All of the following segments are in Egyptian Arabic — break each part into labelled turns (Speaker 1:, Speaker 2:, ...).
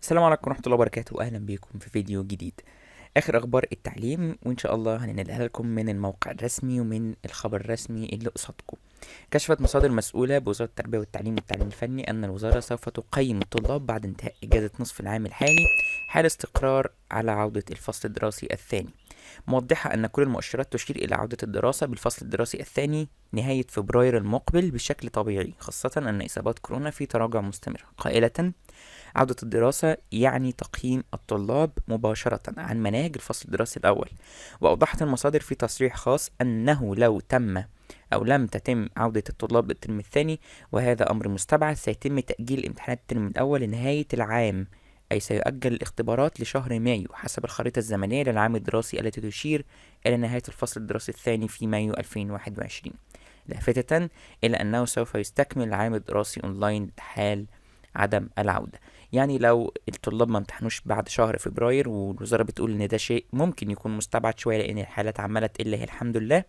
Speaker 1: السلام عليكم ورحمة الله وبركاته، وأهلا بكم في فيديو جديد. آخر أخبار التعليم، وإن شاء الله هننقلها لكم من الموقع الرسمي ومن الخبر الرسمي اللي قصادكم. كشفت مصادر مسؤولة بوزارة التربية والتعليم والتعليم الفني أن الوزارة سوف تقيم الطلاب بعد انتهاء إجازة نصف العام الحالي حال استقرار على عودة الفصل الدراسي الثاني، موضحة أن كل المؤشرات تشير إلى عودة الدراسة بالفصل الدراسي الثاني نهاية فبراير المقبل بشكل طبيعي، خاصة أن إصابات كورونا في تراجع مستمر. قائلة: عودة الدراسة يعني تقييم الطلاب مباشرة عن مناهج الفصل الدراسي الأول. وأوضحت المصادر في تصريح خاص أنه لو تم أو لم تتم عودة الطلاب للترم الثاني، وهذا أمر مستبعد، سيتم تأجيل امتحانات الترم الأول لنهاية العام، أي سيؤجل الاختبارات لشهر مايو حسب الخريطة الزمنية للعام الدراسي التي تشير إلى نهاية الفصل الدراسي الثاني في مايو 2021، لافتة إلى أنه سوف يستكمل العام الدراسي أونلاين حال عدم العودة. يعني لو الطلاب ما امتحنوش بعد شهر فبراير، والوزارة بتقول إن ده شيء ممكن يكون مستبعد شوية لأن الحالات عمالة تقل هي الحمد لله،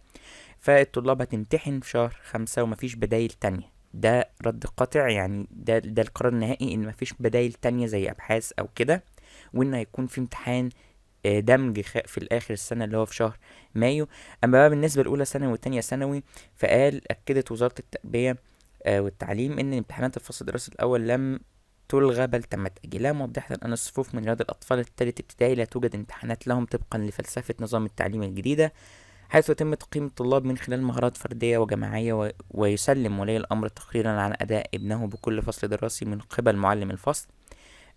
Speaker 1: فالطلاب هتمتحن في شهر 5 ومفيش بدايل تانية. ده رد قاطع، يعني ده القرار النهائي إن مفيش بدايل تانية زي أبحاث أو كده، وإن هيكون في امتحان دمج في الآخر السنة اللي هو في شهر مايو. أما بقى بالنسبة لأولى ثانوي وتانية ثانوي، فقال أكدت وزارة التربية والتعليم إن امتحانات الفصل الدراسي الأول لم تلغى بل تم تأجيلها، موضحة أن الصفوف من رياض الأطفال الثالث ابتدائي لا توجد امتحانات لهم طبقا لفلسفة نظام التعليم الجديدة، حيث يتم تقييم الطلاب من خلال مهارات فردية وجماعية، ويسلم ولي الأمر تقريرا عن أداء ابنه بكل فصل دراسي من قبل معلم الفصل.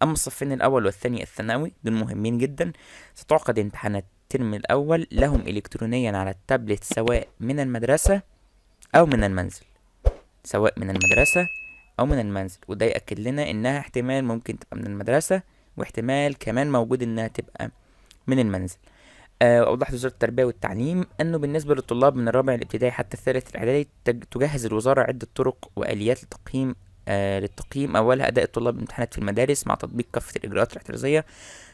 Speaker 1: أما الصفين الأول والثاني الثانوي دول مهمين جدا، ستعقد امتحانات الترم الأول لهم إلكترونيا على التابلت سواء من المدرسة أو من المنزل، سواء من المدرسة أو من المنزل، وده يأكد لنا إنها احتمال ممكن تبقى من المدرسة، واحتمال كمان موجود إنها تبقى من المنزل. أوضحت وزارة التربية والتعليم أنه بالنسبة للطلاب من الرابع الابتدائي حتى الثالث الإعدادي تجهز الوزارة عدة طرق وآليات للتقييم، أولها أداء الطلاب الامتحانات في المدارس مع تطبيق كافة الإجراءات الاحترازية،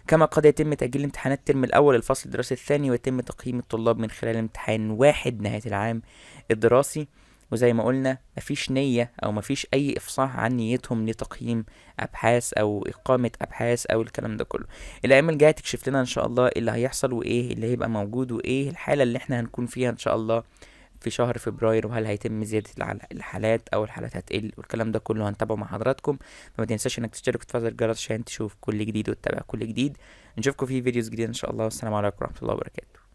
Speaker 1: كما قد يتم تأجيل امتحانات الترم الأول للفصل الدراسي الثاني، ويتم تقييم الطلاب من خلال امتحان واحد نهاية العام الدراسي. وزي ما قلنا مفيش نية أو مفيش أي إفصاح عن نيتهم لتقييم أبحاث أو إقامة أبحاث أو الكلام ده كله. الأيام الجاية تكشف لنا إن شاء الله اللي هيحصل وإيه اللي هيبقى موجود وإيه الحالة اللي إحنا هنكون فيها إن شاء الله في شهر فبراير، وهل هيتم زيادة الحالات أو الحالات هتقل والكلام ده كله هنتابعه مع حضراتكم. فما تنساش إنك تشترك وتفعل الجرس عشان تشوف كل جديد وتتابع كل جديد. نشوفكم في videos جديدة إن شاء الله، والسلام عليكم ورحمة الله وبركاته.